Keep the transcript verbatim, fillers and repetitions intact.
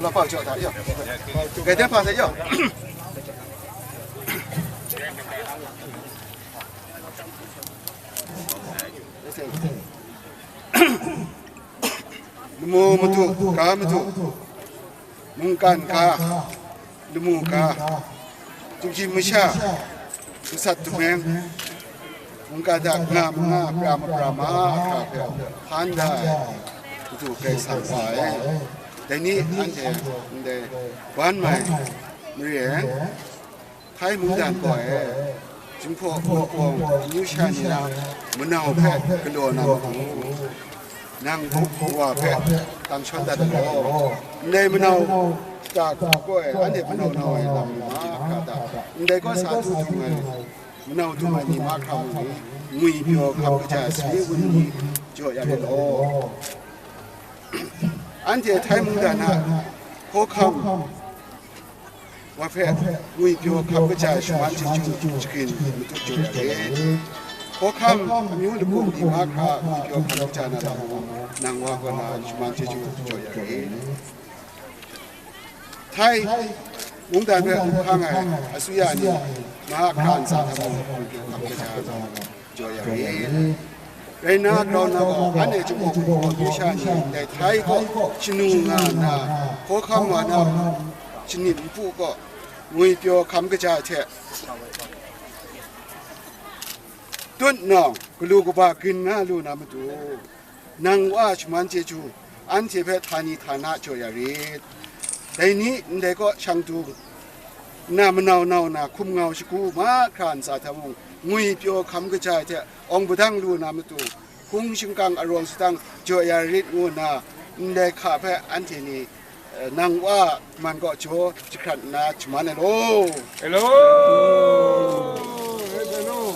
老鸨脚打药，改天放才药。Lamu madu, ga madu, mungkan ga, lamu ga, tugi masha, masat dameng, mungkan da nga manga, pra mapra ma, ahkra hpe hkan da ai, madu Karai Kasang wa ai. Dai ni anhte ndai wan mai mare ai. Htai mungdan gaw e, Jinghpaw Wunpawng amyu sha ni a manau hpe galaw na matu, nang wa hpe tang shawn dat law. Ndai manau ta gaw e, anhte manau nau ai lam lu ma hkra ta? Ndai gaw sa du dung ai, manau dung ai ni mahkra mung ni, ngwi pyaw hkam kaja ai sani wun ni jaw ya rit law. Anhte Htai mungdan a hkawhkam wa hpe ngwipyaw hkam kaja ai shaman chyeju shagrin matut jaw ya rit. Hkawhkam amyu lakum ni mahkra ngwipyaw hkam kaja na lam mung, nang wa kaw na shaman chyeju jaw ya rit. Htai mungdan hpe hkang ai asuya ni mahkra ntsa hta mung ngwipyaw hkam kaja na lam jaw ya rit. Rai nna, grau nna gaw, anhte Jinghpaw Wunpawng amyu sha ni ndai Htai kaw shanu nga nna, hkawhkam wa na, shanit npu kaw ngwipyaw hkam kaja hte, tut nawng galu kaba grin nga lu na matu, nang wa a shaman chyeju anhte hpe htani htana jaw ya rit. Dai ni ndai kaw shang du nna, manau nau na hkum ngau shagu mahkra ntsa hta mung, ngwipyaw hkam kaja ai hte awng padang lu na matu, hpung shingkang arawng sadang jaw ya rit ngu nna, ndai hka hpe anhte ni, eh, nang wa a man kaw jaw jahkrat nna shaman ai law. Hello. Hello.